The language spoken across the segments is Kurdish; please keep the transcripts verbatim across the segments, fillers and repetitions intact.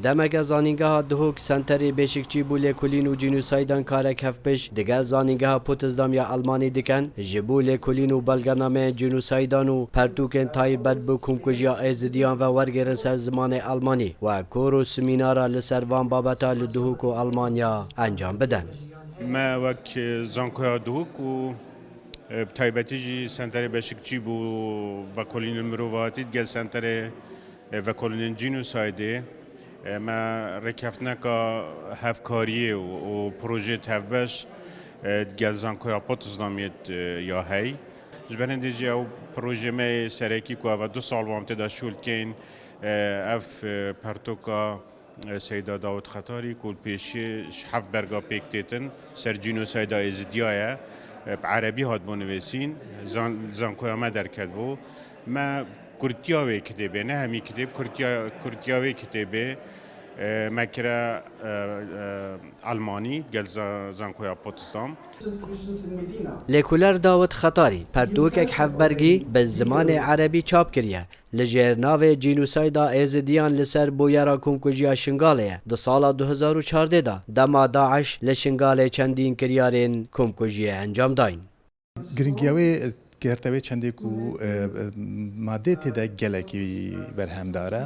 Demeke zanîngeha Duhok Senterê Bêşikçî bû lêkolîn û cînosaydan karek hevpişt digel zanîngeha Potsdam ya Almanî dikin, ji bo lêkolîn û belgenameyên cînosaydan û pertûkên taybet bi komkujiya Êzidiyan ve wergêrin ser zimanê Almanî we kor û semînara li ser van babeta li Duhok û Almanya encam bidin. Me wek, e, zankoya Duhok û, e, bi taybetî jî Senterê Beşikçî bû vekolînên mirovatî digel Senterê, e, vekolînên cînosaydê. E, me rêkeftineka hevkariyê û, û projeyê tevbeş, e, digel zankoya Potsdamê, e, ya hey. Ji ber hindê jî ew projeyê me yê serekî ku eva du sal bû em tê de şûl dikeyin, e, ev, e, pertoka, e, Seyda Dawud Xetarî ku li pêşiyê ji heft berga pêk têtin ser cînosayda Êzidiya ye. E, bi erebî hatibû nivîsîn, zan-, zankoya me derketibû. Me kurtiya wê kitêbê, ne hemî kitêb, kurtiya, kurtiya wê kitêbê, e, me kire, e, e, Almanî, gel za-, zankoya Potsdam. Lêkoler Dawid Xetarî pertûkek hevbergî bi zimanê erebî çap kiriye. Li jêr navê Cînosayda Êzidiyan li ser bûyera komkujiya Şingalê ye. Di sala du hezar û çardeh de dema DAIŞ li Şingalê çendîn kiryarên komkujiyê encam dayîn. Giringiya wê, e, gerte wê çendê ku, e, e, madê tê de gelekî berhemdar e.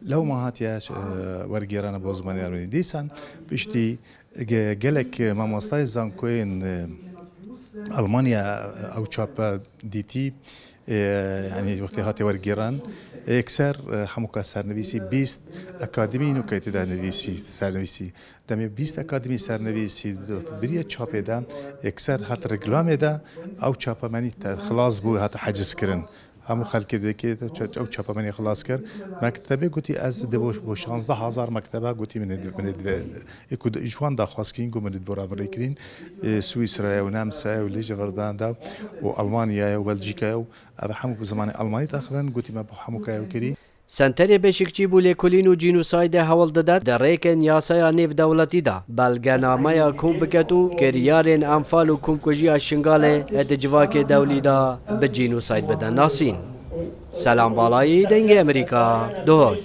Lewma hatiye, e, wergêrana bo zimanê Ermenî. Dîsan piştî ge-, gelek mamostayê zankoyên, e, Almanya, e, ew çape dîtî, e, yanî wextê hatiye wergêran, e, yekser, e, hemûka sernivîsî bîst akademî nûkeytê de nivîsî, sernivîsî. Demê bîst akademî sernivîsî biriye çapê de, yekser hat reklamê de, ew çapemenî te xilas bû, hat heciz kirin. Hemû xelkê dikê ew çapemenî xilas kir. Mektebê gotî, ez di bo, bo şazdeh hezar mekteba gotî min ê di, min ê di, ê ku ji wan daxwaz kirîn, got min ê di bo re birêkirîn. Ê, Swîsraya û Nemsaya û lê ji virdan de û Almanyaya û Belcîkaya û ev hemû bi zimanê Almanî daxivin, gotî me bo hemû ka ew kirî. Senterê Beşikçî bû lêkolîn û cînosaydê hewl dide di rêkên yasaya nêvdewletî de belgenameya kom biket û kiryarên enfal û komkujiya Şingalê di civakê dewlî de bi cînosayd bide nasîn. Selam Balayî, Dengê Amerîka, Duhok.